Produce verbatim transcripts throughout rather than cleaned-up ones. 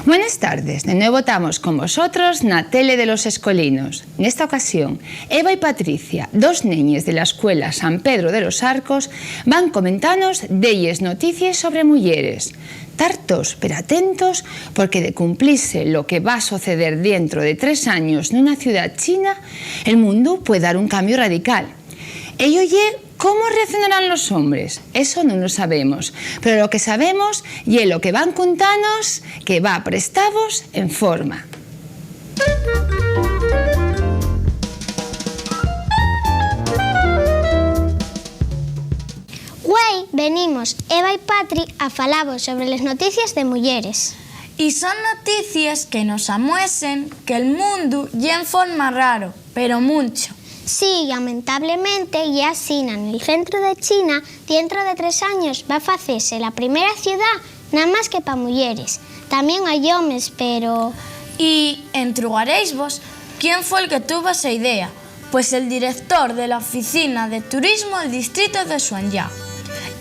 Buenas tardes, de nuevo tamos con vosotros na tele de los escolinos. Nesta ocasión, Eva y Patricia, dos neñes de la escuela San Pedro de los Arcos, van comentanos delles noticies sobre muyeres. Tartos, pero atentos, porque de cumplise lo que va a soceder dientro de tres años nuna ciudá china, el mundu puede dar un cambio radical. Ello ye cómo reaccionarán los hombres, eso nun lo sabemos, pero lo que sabemos ye lo que van cuntanos que va prestavos en forma. Güei venimos Eva y Patri a falavos sobre les noticies de muyeres. Y son noticies que nos amuesen que'l mundu ye en forma raro, pero muncho. Sí, lamentablemente, ye asina. Nel centru de China, dientro de tres años, va facese la primera ciudá namás que pa muyeres. Tamién hai homes, pero... Y entrugaréisvos quién fue'l que tuvo esa idea. Pues el director de la oficina de turismo del distrito de Xuanyá.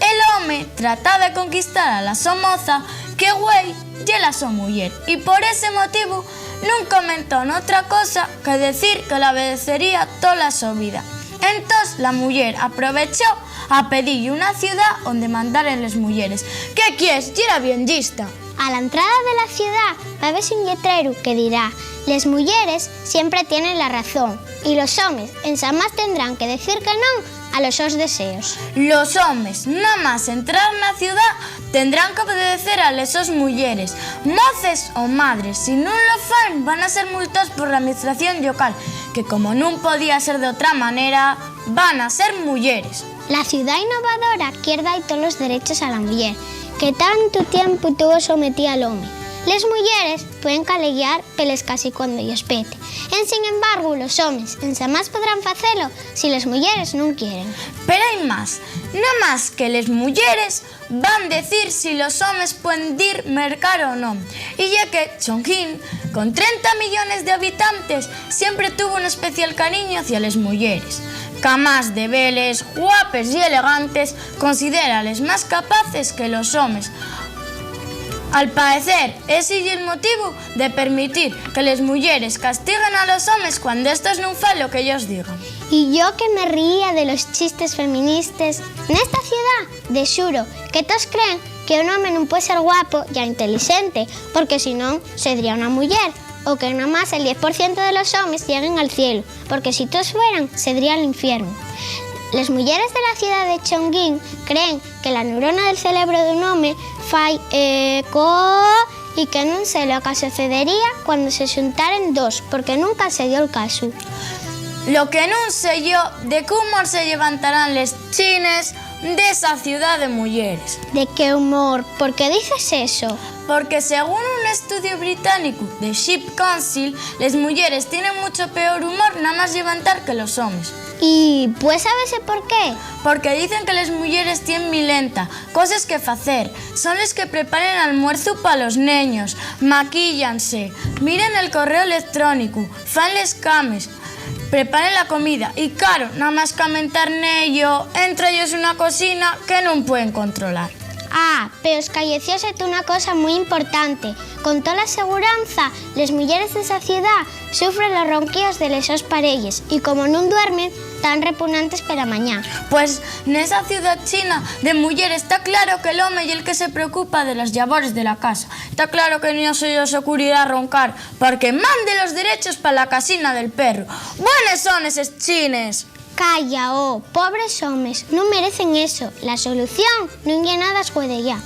El home trata de conquistar a la so moza, que güei ye la so muyer, y por ese motivu nun comentó n'otra cosa que decir que l'obedecería tola so vida. Entós la muyer aprovechó a pedir-y una ciudá onde mandaren les muyeres. ¿Qué quies? Yera bien llista. A la entrada de la ciudá va vese un lletreru que dirá: "Les muyeres siempre tienen la razón, y los homes enxamás tendrán que decir que non a los sos deseos". Los homes, namás entrar na ciudá, tendrán qu'obedecer a les sos muyeres, moces o madres. Si nun lo fan, van a ser multaos por la administración llocal, que como nun podía ser d'otra manera, van a ser muyeres. La ciudá innovadora quier da-y tolos derechos a la muyer, que tantu tiempu tuvo sometía al home. Les muyeres pueden caleyar peles casi cuando yos pete. Ensin embargu, los homes enxamás podrán facelo si les muyeres nun quieren. Pero hai más. Namás que les muyeres van decir si los homes puen dir mercar o non. Y ye que Chongqing, con trenta millones d'habitantes, siempre tuvo un especial cariño hacia les muyeres. Qu'amás de veles guapes y elegantes, considérales más capaces que los homes. Al paecer, esi ye'l motivu de permitir que les muyeres castiguen a los homes cuando estos nun fan lo que ellos digan. Y yo que me reía de los chistes feministes. Nesta ciudá, de xuro que toos creen que un home nun puede ser guapo ya intelixente, porque si non, sedría una muyer, o que namás el diez por cientu de los homes lleguen al cielu, porque si toos fueran, sedría l'infiernu. Les muyeres de la ciudá de Chongqing creen que la neurona del cerebro d'un home fai eco y que nun sé lo que sucedería cuando se xuntaren dos, porque nunca se dio'l casu. Lo que nun sé yo, de qué humor se llevantarán les chines d'esa ciudá de muyeres. ¿De qué humor? ¿Por qué dices eso? Porque según un estudiu británicu de Sheep Council, les muyeres tienen mucho peor humor namás llevantar que los homes. ¿Y pues sabese por qué? Porque dicen que les muyeres tienen milenta coses que facer. Son les que preparen almuerzu pa los neños, maquíllanse, miren el correu electrónicu, fan les cames, preparen la comida y, caro, namás qu'amentar nello, entra-yos una cosina que nun pueden controlar. Ah, pero escayecióse-te una cosa mui importante. Con tola seguranza, les muyeres d'esa ciudá sufren los ronquíos de les sos pareyes y, como nun duermen, tán repunantes pela mañá. Pues nesa ciudá china de muyeres ta claro que l'home ye'l que se preocupa de los llabores de la casa. Ta claro que nun se-yos ocurrirá roncar, porque mande los derechos pa la casina del perru. ¡Buenes son eses chines! Calla, oh, pobres homes, nun merecen eso. La solución nun ye nada esguedeyá.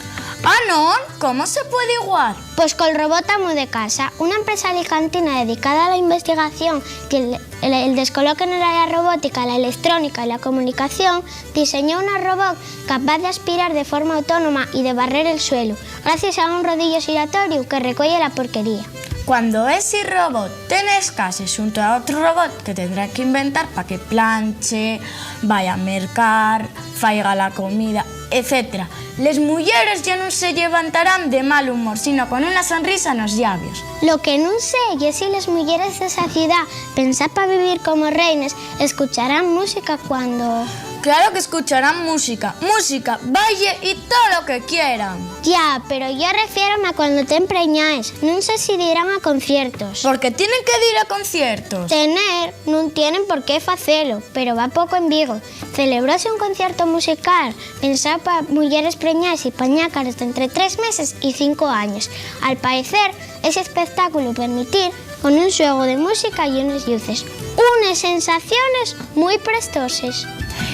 Ah, non? ¿Cómo se puede iguar? Pos col robot amo de casa, una empresa alicantina dedicada a la investigación y el, el, el descoloque nel área robótica, la electrónica y la comunicación, diseñó una robot capaz d'aspirar de forma autónoma y de barrer el suelu, gracies a un rodillo xiratoriu que recueye la porquería. Cuando esi robot ten escases xunto a otru robot que tendrá qu'inventar pa que planche, vaya a mercar, faiga la comida, etcétera, les muyeres ya nun se llevantarán de mal humor, sino con una sonrisa nos llabios. Lo que nun sé ye si les muyeres d'esa ciudá, pensá pa vivir como reines, escucharán música cuando... Claro que escucharán música, música, baile y todo lo que quieran. Ya, pero yo refiérome a cuando ten preñaes, nun sé si dirán a conciertos. Porque tienen que dir a conciertos. Tener, nun tienen por qué facelo, pero va poco en Vigo. Celebróse un concierto musical pensao pa muyeres preñaes y pa ñácares d'entre tres meses y cinco años. Al paecer, ese espectáculu permitín con un xuego de música y unes lluces. Unes sensaciones mui prestoses.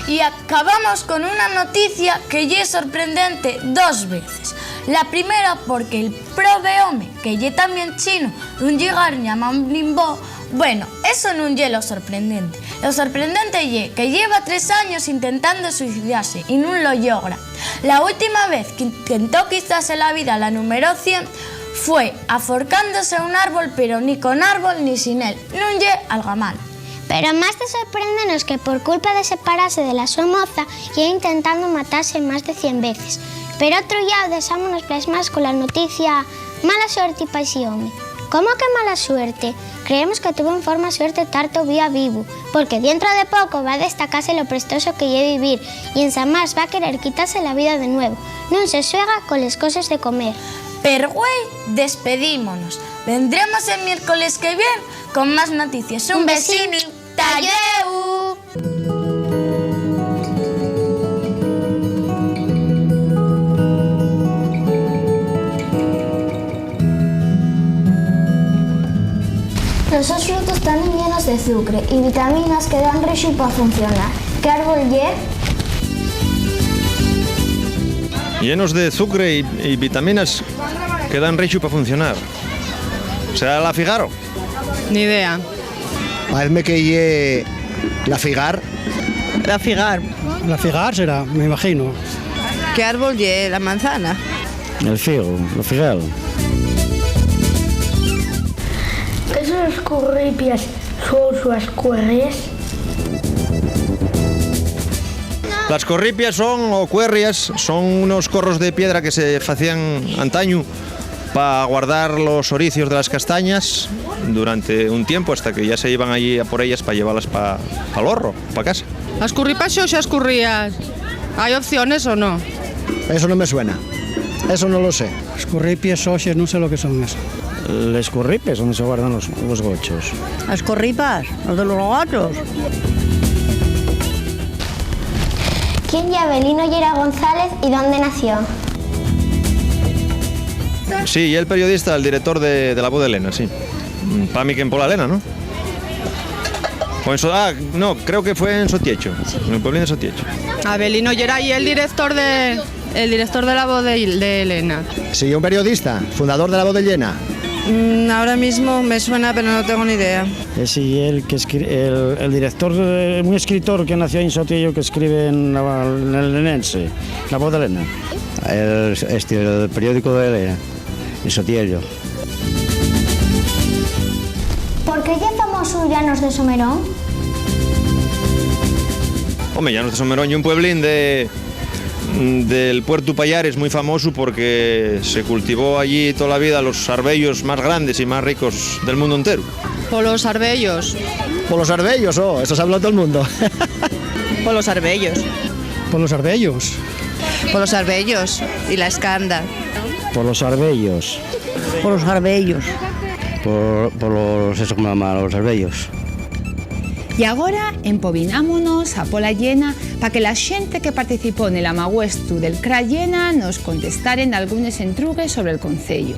Y acabamos con una noticia que ye sorprendente dos veces. La primera, porque el probe home, que ye tamién chinu, d'un lligar llamao Ningbo, bueno, eso nun ye lo sorprendente. Lo sorprendente ye que lleva tres años intentando suicidarse y nun lo llogra. La última vez que intentó quitase la vida, la número cien, fue aforcándose a un árbol, pero ni con árbol ni sin él, nun ye algo malo. Pero más de sorprendenos que por culpa de separase de la so moza, lleva intentando matase más de cien veces. Per otru llau, dexámonos plasmaos cola noticia: mala suerte pa esi home. ¿Cómo que mala suerte? Creemos que tuvo enforma suerte tar tovía vivu, porque dientro de poco va destacase lo prestoso que ye vivir y enxamás va querer quitase la vida de nuevo. Nun se xuega coles coses de comer. Per güei, despedímonos. Vendremos el miércoles que vien con más noticies. Un Un besín. Besín. Talleu! Los sos frutos tán llenos de zucre y vitaminas que dan rixu pa funcionar. ¿Qué árbol ye? Llenos de zucre y, y vitaminas que dan rixu pa funcionar. ¿Será la figaro? Ni idea. Paezme que ye la figar. La figar. La figar será, me imagino. ¿Qué árbol ye la manzana? El figo, lo figalo. ¿Qué son los curripias? ¿Son las cuerrias? Las corripias son, o cuerrias, son unos corros de piedra que se facían antaño pa guardar los oricios de las castañas durante un tiempo, hasta que ya se iban allí a por ellas pa llevalas pa, pa'l horro, pa casa. ¿As curripas xoxas currías? ¿Hai opciones o no? Eso no me suena. Eso no lo sé. As curripias xoxes, nun sé lo que son eso. Les curripes, onde se guardan los, los gochos. ¿As corripas? ¿Los de los gatos? ¿Quién ye Avelino Llera González y dónde nació? Sí, y el periodista, el director de, de La Voz de Lena, sí. Mm, pa mi que en Pola Lena, ¿no? O en So-, ah, no, creo que fue en Sotiecho, en el pueblín de Sotiecho. Avelino Llera y el director de, el director de La Voz de, de Lena. Sí, un periodista, fundador de La Voz de Lena. Mm, ahora mismo me suena, pero no tengo ni idea. Es y el que escri-, el, el director, de, un escritor que nació en Sotillo que escribe en la, en el Lenense, La Voz de Lena. El, este, el periódico de Lena, en Sotillo. ¿Por qué ye famosu Llanos de Somerón? Home, Llanos de Somerón ye un pueblín de, del Puertu Payares, mui famosu porque se cultivó allí tola vida los arbellos más grandes y más ricos del mundu enteru. Polos arbellos. Polos arbellos, oh, eso s'habla tol mundu. Polos arbellos. Polos arbellos. Polos arbellos y la escanda. Polos arbellos. Polos arbellos. Por, polos, eso, como llama, los arbellos. Y agora empobinámonos a Pola Llena pa que la xente que participó nel amaguestu del Cra Llena nos contestaren dalgunes entrugues sobre el conceyu.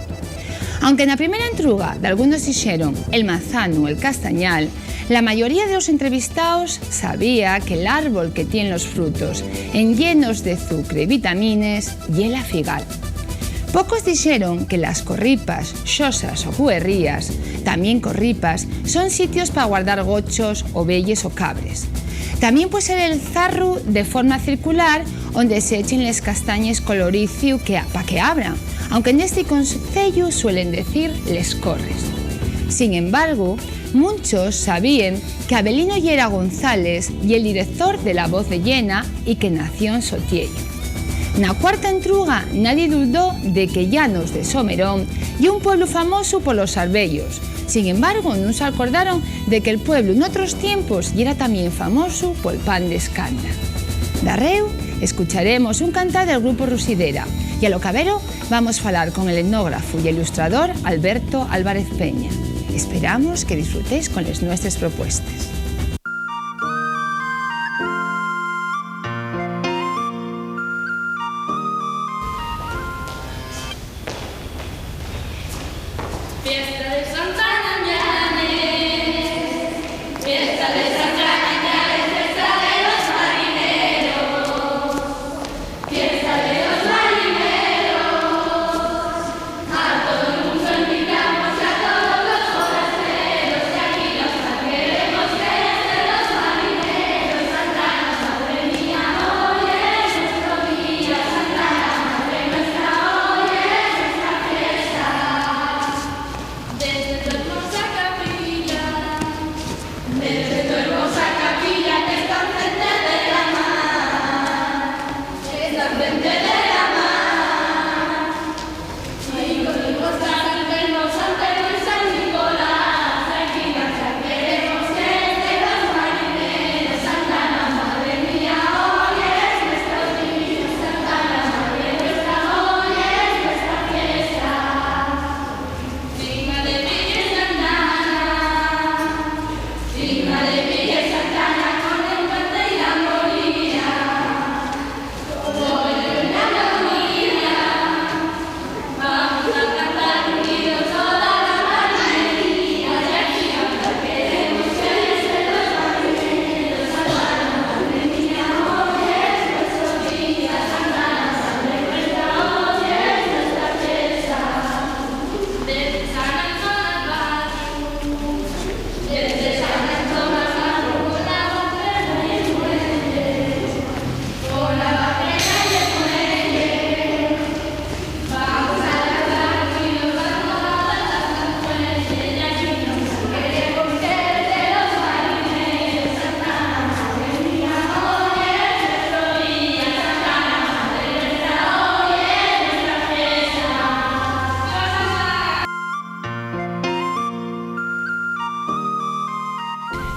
Aunque na primera entruga dalgunos dixeron el mazanu, el castañal, la mayoría de los entrevistaos sabía que l'árbol que tien los frutos enllenos de zucre y vitamines ye la figal. Pocos dixeron que las corripas, xosas o cuerrías, tamién corripas, son sitios pa guardar gochos, ovelles o cabres. Tamién pue ser el zarru de forma circular onde se echen les castañes col oriciu que, pa que abran, aunque nesti conceyu suelen decir les corres. Sin embargo, munchos sabíen que Avelino Llera González ye el director de La Voz de Llena y que nació en Sotiello. Na cuarta entruga, nadie dudó de que Llanos de Somerón ye un pueblu famosu polos arbellos. Sin embargo, nun s'alcordaron de que el pueblu n'otros tiempos yera tamién famosu pol pan d'escanda. Darréu, escucharemos un cantar del grupu Rusidera, y a lo cabero vamos falar con el etnógrafu y ilustrador Alberto Álvarez Peña. Esperamos que disfrutéis con les nuestres propuestes. Fiesta de Santa Ana Ñales, fiesta de Santa Ana Ñales, fiesta de los marineros, fiesta de los marineros. A todo el mundo invitamos y a todos los forasteros que aquí nos queremos, que es de los marineros. Santa Ana, madre mía, hoy es nuestro día. Santa Ana, madre nuestra, hoy es nuestra fiesta. Desde tu hermosa capilla, desde tu hermosa capilla que está enfrente de la mar, está enfrente de la mar. Y conmigo está San Telmo, San Pedro y San Nicolás. Aquí nos queremos, que es de los marineros. Santa Ana, madre mía, hoy es nuestro día. Santa Ana, madre nuestra, hoy es nuestra fiesta. Viva de Villa Santa Ana, viva de Villa Santa Ana, con el cante y la molina, con el cante y la molina. Vamos a cantar unidos toda la marinería, y aquí cantar queremos, que es de los marineros. Santa Ana, madre mía, hoy es nuestro día. Santa Ana, madre nuestra, hoy es nuestra fiesta.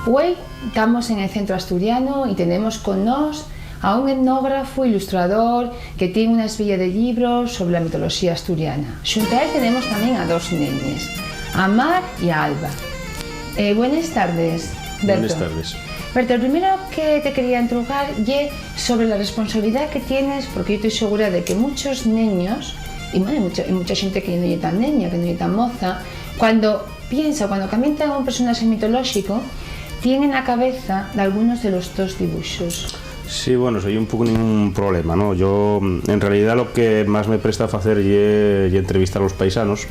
Güei tamos en el Centro Asturiano y tenemos con nós a un etnógrafu, ilustrador, que tien una esbilla de llibros sobre la mitoloxía asturiana. Xunto a él tenemos tamién a dos neñes, a Mar y a Alba. Eh, buenas tardes, Berto. Buenas tardes. Berto, lo primero que te quería entrugar ye sobre la responsabilidá que tienes, porque yo estoy segura de que muchos neños, y bueno, mucha, y mucha xente que no ye tan neña, que no ye tan moza, cuando piensa, cuando camienta un personaxe mitolóxico, tien na cabeza dalgunos de los tos dibuxos. Sí, bueno, eso ye un poco un problema, ¿no? Yo, en realidá, lo que más me presta facer ye, ye entrevistar a los paisanos,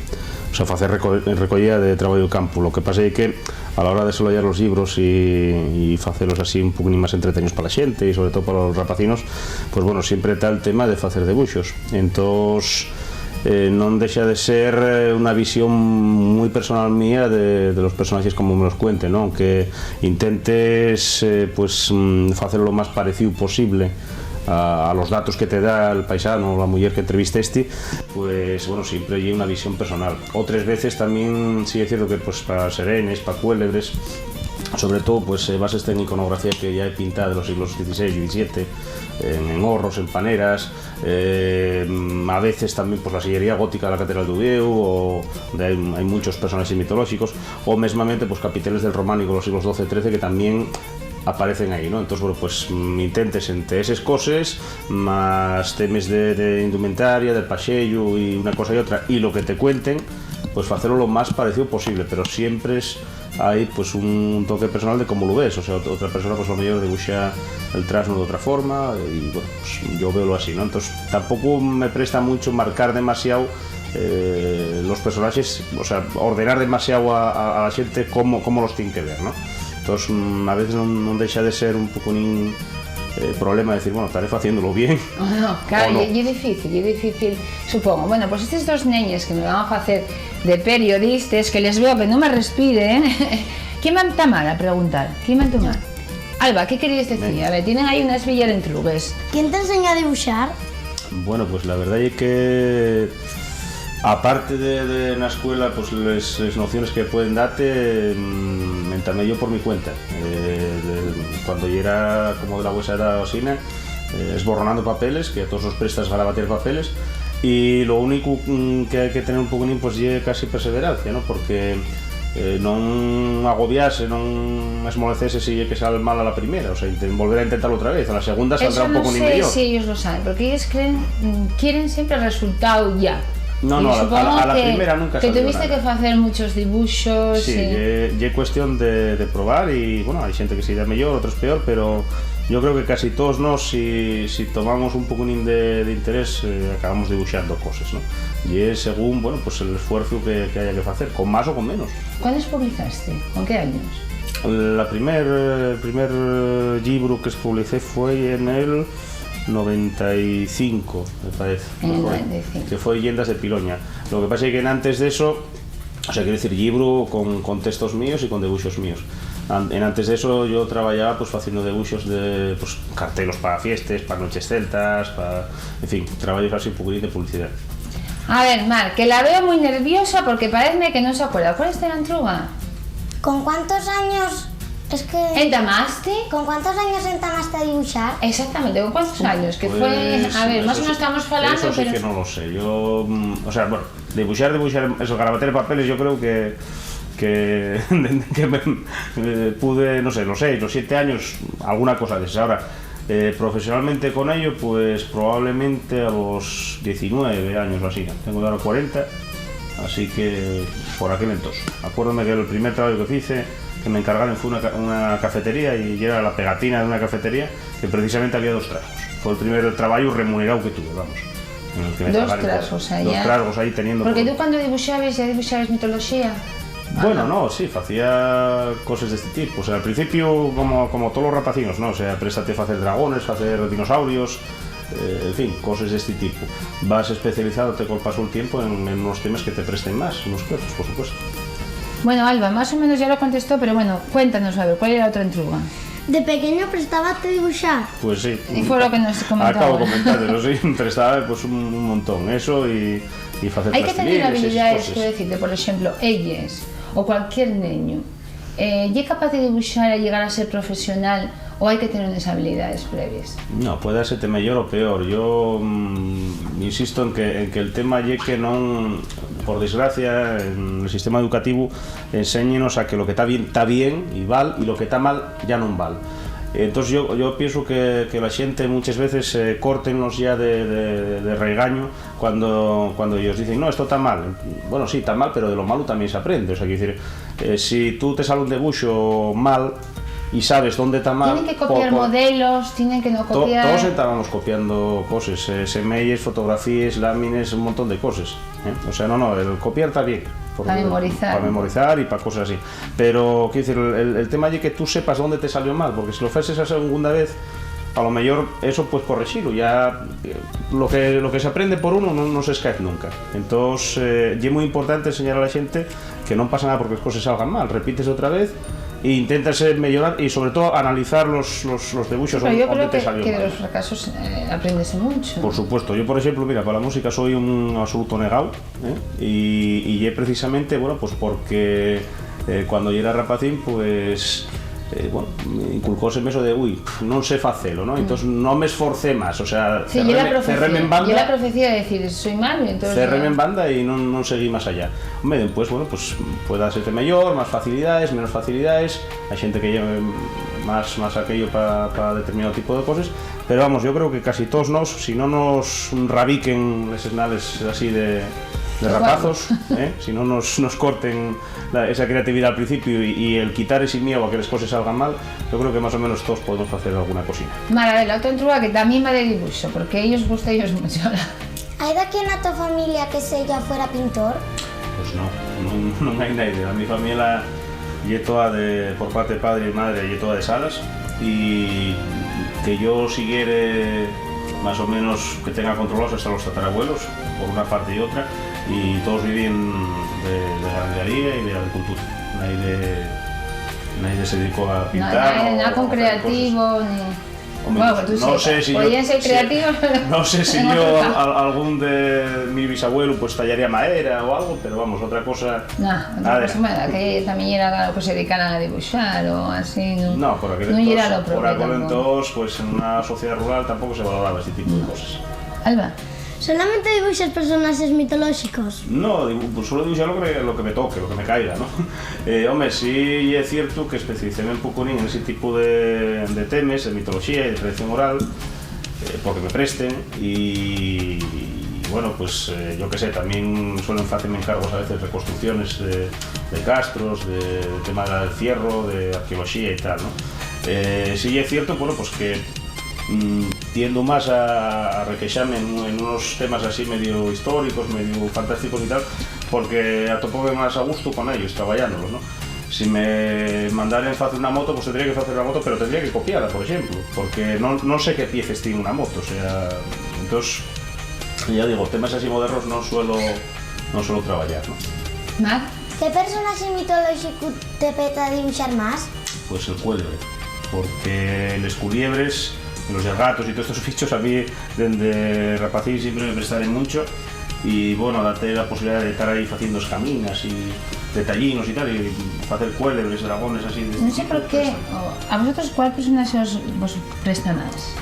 o sea, facer reco-, recollida de trabayu de campu. Lo que pasa ye que a la hora de desollayar los llibros y, y facelos así un poco más entreteños pa la xente y sobre todo pa los rapacinos, pues bueno, siempre ta el tema de facer debuxos. Entós, eh, non dexa de ser, eh, una visión mui personal mía de, de los personaxes como me los cuente, ¿no? Aunque intentes, eh, pues, mm, facer lo más parecíu posible a, a los datos que te da el paisano o la muyer que entrevistesti, pues, bueno, siempre ye una visión personal. Otres veces tamién sí ye cierto que, pues, pa serenes, pa cuélebres, sobre todo, pues, eh, bases en iconografía que ya ye pintada de los siglos dieciséis, diecisiete, en, en horros, en paneras, eh, a veces tamién, pues, la sillería gótica de la Catedral d'Uviéu, o de, hai, hai munchos personaxes mitolóxicos, o mesmamente, pues, capiteles del románico de los siglos doce, trece, que tamién aparecen ahí, ¿no? Entós, bueno, pues, mm, intentes ente eses coses, más temes de, de indumentaria, del paxellu, y una cosa y otra, y lo que te cuenten, pues, facelo lo más parecíu posible, pero siempre es hai, pues, un toque personal de cómo lo ves. O sea, ot-, otra persona, pues, a lo mejor dibuxa el trasno de otra forma, y, bueno, pues, yo veo así, ¿no? Entonces, tampoco me presta mucho marcar demasiado, eh, los personajes, o sea, ordenar demasiado a, a, a la gente cómo, cómo los tiene que ver, ¿no? Entonces, mm, a veces no, no deja de ser un poco un, eh, problema decir, bueno, estaré haciéndolo bien. O no, claro, o no. Ye, ye difícil, ye difícil, supongo. Bueno, pues estes dos neñes que me van a facer de periodistes, que les veo que no me respiren, ¿quién va a entamar a preguntar? ¿Quién va a entamar? Alba, ¿qué querías decir? Venga. A ver, tienen ahí una esbilla d'entrugues. ¿Quién te enseñó a dibujar? Bueno, pues la verdad es que, aparte de, de na escuela, pues les, les nociones que pueden darte, mm, entamé yo por mi cuenta. Eh, de, cuando yo era como de la vuesa edad o asina, eh, esborronando papeles, que a todos nos presta esgarabatear papeles, y lo único, mm, que hai que tener un poquinín, pues, ye casi perseverancia, ¿no? Porque, eh, non agobiase, non esmolecese si ye que sal mal a la primera, o sea, inten-, volver a intentalo otra vez, a la segunda saldrá Eso un no poco sé mellor. Si ellos lo saben, porque ellos creen, mm, quieren siempre resultado ya. No, Y no, a la, a la, supongo a la que, primera nunca que salió tuviste nada. Que facer muchos dibuxos Sí, y ye, ye cuestión de, de probar y, bueno, hai xente que se irá mellor, otros peor, pero yo creo que casi todos nos, si, si tomamos un poquinín de, de interés, eh, acabamos dibuxando coses, ¿no? Y es según, bueno, pues el esfuerzo que, que haya que facer, con más o con menos. ¿Cuáles publicaste? ¿Con qué años? La primer, eh, primer, eh, llibru que publicé fue en el noventa y cinco, me parece. En el Que fue, noventa y cinco. Que fue Llendas de Piloña. Lo que pasa es que antes de eso, o sea, quiero decir, llibru con, con textos míos y con dibuxos míos. An-, en antes de eso yo trabajaba, pues, haciendo dibuxos de, pues, cartelos para fiestas, para noches celtas, para, en fin, trabajos así, un poquitín de publicidad. A ver, Mar, que la veo muy nerviosa porque parece que no se acuerda. ¿Cuál es la entruga? ¿Con cuántos años? Es que ¿Entamaste? ¿Con cuántos años entamaste a dibujar? Exactamente, ¿con cuántos años? Que fue, Pues, a ver, más o eso menos sí, estamos falando, eso sí pero que no lo sé. Yo, mm, o sea, bueno, dibujar, dibujar, eso, garabatear papeles, yo creo que, que, que me, eh, pude, no sé, los seis, los siete años, alguna cosa de esas. Ahora, eh, profesionalmente con ello, pues probablemente a los diecinueve años o así. Tengo ahora cuarenta, así que por aquel entonces. Acuérdome que el primer trabajo que hice, que me encargaron, fue una, ca-, una cafetería y era la pegatina de una cafetería que precisamente había dos tragos. Fue el primer trabajo remunerado que tuve, vamos. En el que me Dos pagaron por tragos allá. Dos tragos ahí teniendo Porque por tú cuando dibuxabes, ¿ya dibuxabes mitología? Bueno, no, sí, facía coses d'esti tipu. O sea, al principiu, como, como tolos rapacinos, ¿no? O sea, préstate a facer dragones, facer dinosaurios, eh, en fin, coses d'esti tipu. Vas especializándote col pasu del tiempo en, en unos temas que te presten más, unos cuerpos, por supuesto. Bueno, Alba, más o menos ya lo contestó, pero bueno, cuéntanos, a ver, ¿cuál era la otra entruga? ¿De pequeño prestábate dibuxar? Pues sí. Y fue lo que nos comentaba. Acabo de comentar, pero sí, prestaba, pues, un, un montón. Eso y, y facer Hay que tener plastilines y esas habilidades, coses. Quiero decir, que, por ejemplo, elles o cualquier neño, eh, ¿ye capaz de dibuxar y llegar a ser profesional o hay que tener unas habilidades previas? No, puede hacerte mejor o peor. Yo, mm, insisto en que, en que el tema ye que non, por desgracia, en el sistema educativo enséñenos a que lo que ta bien, ta bien y val, y lo que ta mal, ya non val. Entós, yo, yo pienso que, que la xente muchas veces, eh, córtennos ya de, de, de raigaño cuando, cuando ellos dicen, "No, esto ta mal". Bueno, sí, ta mal, pero de lo malo también se aprende. O sea, quiero decir, eh, si tú te sale un dibuxo mal y sabes dónde ta mal, Tienen que copiar po-, po-, modelos, tienen que no to-, copiar. Todos estábamos copiando coses, eh, semeyes, fotografíes, lámines, un montón de coses, ¿eh? O sea, no, no, el copiar ta bien. Porque Pa memorizar. Pa memorizar y pa coses así. Pero, quiero decir, el, el, el tema ye que tú sepas dónde te salió mal, porque si lo feses a segunda vez, a lo mejor eso pues corregirlo. Ya, eh, lo que, lo que se aprende por uno no, no se escaez nunca. Entós, eh, ye muy importante enseñar a la xente que non pasa nada porque les coses salgan mal. Repites otra vez e inténtase meyorar y, sobre todo, analizar los, los, los dibuxos. Pero yo onde creo te que, salió que de mal. Los fracasos, eh, apréndese mucho. Por supuesto. Yo, por exemplu, mira, pa la música soi un absoluto negao, ¿eh? Y, y ye precisamente, bueno, pues porque, eh, cuando yera rapacín, pues, eh, bueno, inculcóseme eso de, "Ui, pf, non sé facelo", ¿no? Entós non me esforcé más, o sea, Sí, ye la cerréme, profecía. Cerréme en banda. Ye la profecía de decir, "Soi malo", y entós Cerréme ya. En banda y non, non seguí más allá. Home, pues, bueno, pues puede hacerte mellor, más facilidades, menos facilidades. Hai xente que lle más, más aquello pa, pa determinado tipo de coses. Pero vamos, yo creo que casi todos nos, si no nos rabiquen les esnales así de, de Igual. Rapazos, ¿eh? Si no nos, nos corten la, esa creatividad al principio y, y el quitar ese miedo a que les coses salgan mal, yo creo que más o menos todos podemos hacer alguna cosina. Marabela, otra entruga que también va de dibujo, porque ellos gusta ellos mucho. ¿Hai daquí na to familia que seya fuera pintor? Pues no, non, non hai naide. A mi familia ye toda de, por parte de padre y madre, ye toda de Salas, y que yo siguiere más o menos que tenga controlados hasta los tatarabuelos, por una parte y otra, y todos vivían de, de ganadería y de agricultura. Naide, naide se dedicó a pintar, na, na, o na a con hacer creativo, cosas. Ni Home, bueno, pues, tú no sé si yo, podían ser creativos, pero no sé si yo, al-, algún de mi bisabuelo, pues, tallaría madera o algo, pero vamos, otra cosa. Nah, otra cosa mala, que también era raro que se dedicaran a dibujar o así, ¿no? No, por aquel entonces, por aquel entonces, pues, en una sociedad rural tampoco se valoraba este tipo de cosas. Alba. ¿Solamente dibuixes personaxes mitolóxicos? No, dibu-, pues suelo dibuixar lo que me, lo que me toque, lo que me caiga, ¿no? Eh, home, sí ye cierto que especialicéme un poco en ese tipo de, de temes, de mitoloxía y de tradición oral, eh, porque me presten y, y, bueno, pues, eh, yo qué sé, también suelen faceme encargos a veces, reconstrucciones de, de castros, de, de tema del fierro, de arqueoloxía y tal, ¿no? Eh, sí ye cierto, bueno, pues que mm, tiendo más a, a requexame en, en unos temas así medio históricos, medio fantásticos y tal, porque atopome más a gusto con ellos, trabayándolos, ¿no? Si me mandaren facer una moto, pues tendría que facer una moto, pero tendría que copiarla, por ejemplo, porque no, no sé qué pieces tiene una moto, o sea, entonces, ya digo, temas así modernos no suelo, no suelo trabayar, ¿no? Mar? ¿Qué personaxe mitolóxicu te peta dibuxar más? Pues el cuélebre, porque les culiebres, los gatos y todos estos bichos a mí dende rapacín siempre me prestaren mucho y, bueno, date la posibilidad de tar ahí faciendo escaminas y detallinos y tal, y facer cuélebres, dragones así de este tipo. No sé por qué, o, ¿a vosotros cuál personaxe os, vos presta más?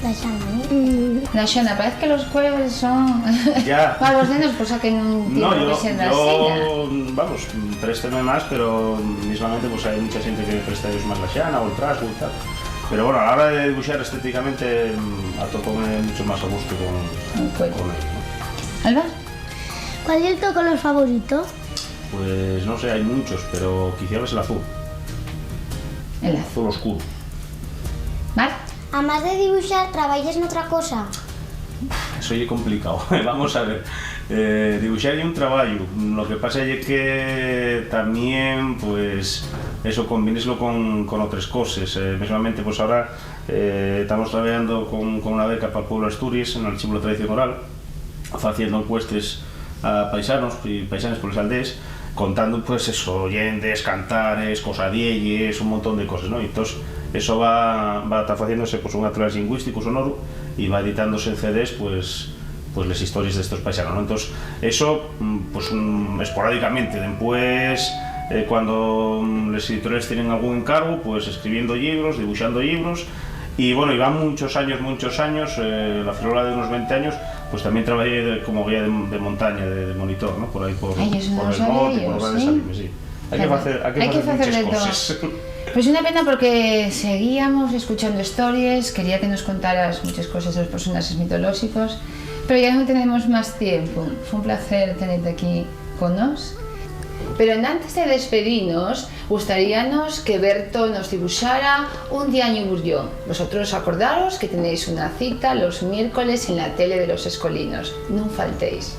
La Xana, ¿no? La Xana, parece que los cuélebres son ya magos nenos, cosa que nun tiene que ser asina. No, yo, yo, vamos, présteme más, pero mismamente, pues, hay mucha gente que presta ellos más la Xana o el Trasgu y tal. Pero bueno, a la hora de dibujar estéticamente, mm, atópome mucho más a gusto con, con ello, ¿no? Alba? ¿Cuál es tu color favorito? Pues no sé, hay muchos, pero quizá es el azul. El azul. Azul oscuro. Mar? Amás de dibuxar, ¿trabayes n'otra cosa? Eso ye complicao. Vamos a ver. Eh, dibuxar ye un trabayu. Lo que pasa ye que tamién, pues, eso, combíneslo con, con otres coses. Eh, mesmamente, pues, ahora, eh, tamos trabayando con, con una beca pa'l pueblo Asturies, en Archivo de la Tradición Oral, faciendo encuestres a paisanos y paisanes por les aldees, contando, pues, eso, llendes, cantares, cosadielles, un montón de coses, ¿no? Y entós, eso va, va ta faciéndose, pues, un atlas lingüístico sonoru y va editándose en C Ds, pues, pues, les histories d'estos paisanos, ¿no? Entós, eso, mm, pues, mm, esporádicamente. Dempués, eh, cuando, mm, les editoriales tienen algún encargo, pues, escribiendo llibros, dibuxando llibros, y, bueno, y va munchos años, munchos años, eh, la ferola de unos venti años, pues, tamién trabayé de, como guía de, de montaña, de, de monitor, ¿no? Por ahí, por, por Belmont y por Grandes Salimes, sí. Hai que facer, hai que facer munches coses. Pues una pena, porque seguíamos escuchando histories, quería que nos contaras muchas cosas de los personajes mitológicos, pero ya no tenemos más tiempo. Fue un placer tenerte aquí con nos. Pero enantes de despedinos, gustaríanos que Berto nos dibuxara un diañu burllón. Vosotros acordaros que tenéis una cita los miércoles en la tele de los escolinos. Nun faltéis.